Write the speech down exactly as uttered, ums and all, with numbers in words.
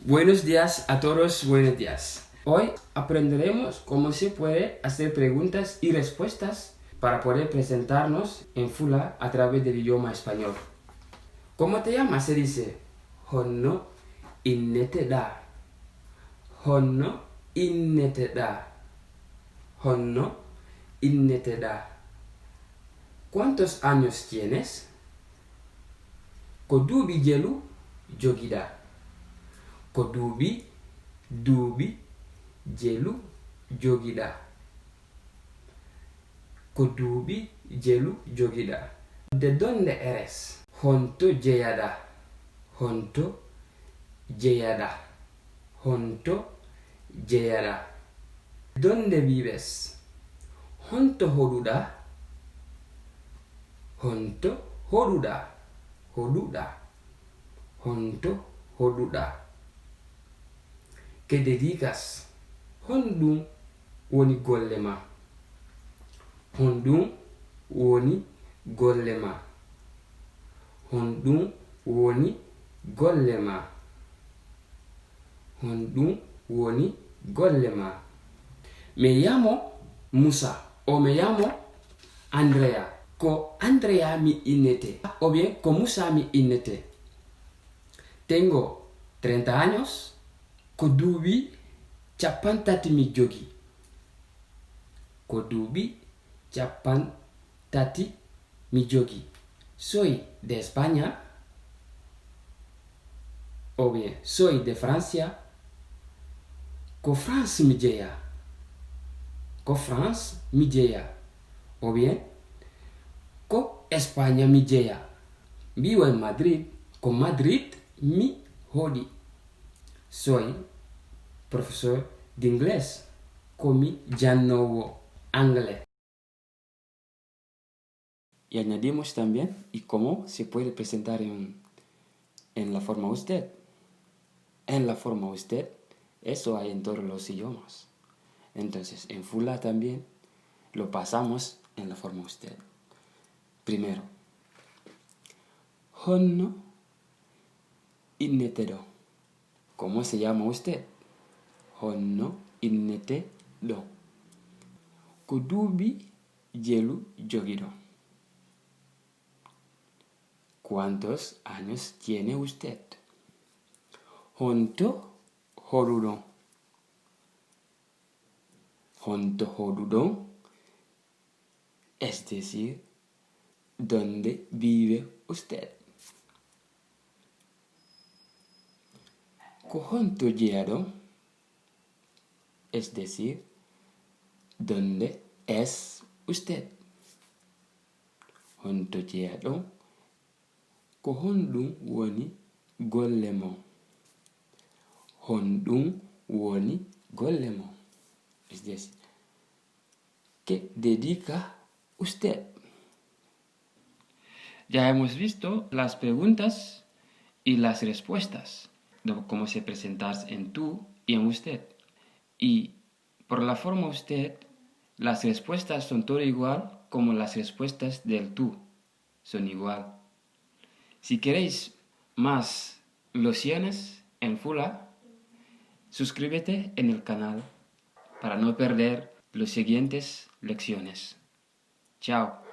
Buenos días a todos, buenos días. Hoy aprenderemos cómo se puede hacer preguntas y respuestas para poder presentarnos en Fula a través del idioma español. ¿Cómo te llamas? Se dice, "Honno innete ɗa?" Honno innete ɗa? Honno innete ɗa? ¿Cuántos años tienes? Ko duuɓi jelu jogiɗa? Ko duuɓi, duuɓi jelu jogiɗa? Ko duuɓi jelu jogiɗa? ¿De dónde eres? Honto jeyaɗa? Honto jeyaɗa? Honto jeyaɗa? ¿Dónde vives? Honto hoɗuɗa? Honto hoɗuɗa? Hoɗuɗa? Honto hoɗuɗa? ¿Qué dedicas? Honɗum woni golle ma? Honɗum woni golle ma? Honɗum woni golle ma? Honɗum woni golle ma? Me llamo Musa o me llamo Andrea. Ko Andrea mi innete, ou bien ko Musa mi innete. Tengo treinta años, ko duuɓi cappanɗe tati mi jogi. Ko duuɓi cappanɗe tati mi jogi. Soy de España, ou bien soy de Francia. Ko France mi jeya? Ko France mi jeya? Ou bien ko España mi jeya? Vivo en Madrid. Ko Madrid mi hoɗi. Soy profesor de inglés. Ko mi jannoowo anglais. Y añadimos también y cómo se puede presentar en, en la forma usted. En la forma usted, eso hay en todos los idiomas. Entonces, en Fula también lo pasamos en la forma usted. Primero, honno innete ɗo? ¿Cómo se llama usted? Honno innete ɗo? Ko duuɓi jelu jogiɗo? ¿Cuántos años tiene usted? Honto hoɗuɗon? Honto hoɗuɗon? Es decir, ¿dónde vive usted? Ko honto jeyaɗon? Es decir, ¿dónde es usted? Honto jeyaɗon? Ko honɗum woni golle mon? Honɗum woni golle mon? Es decir, ¿qué dedica usted? Ya hemos visto las preguntas y las respuestas de cómo se presentarse en tú y en usted. Y por la forma usted, las respuestas son todo igual como las respuestas del tú son igual. Si queréis más lecciones en Fula, suscríbete en el canal para no perder las siguientes lecciones. Chao.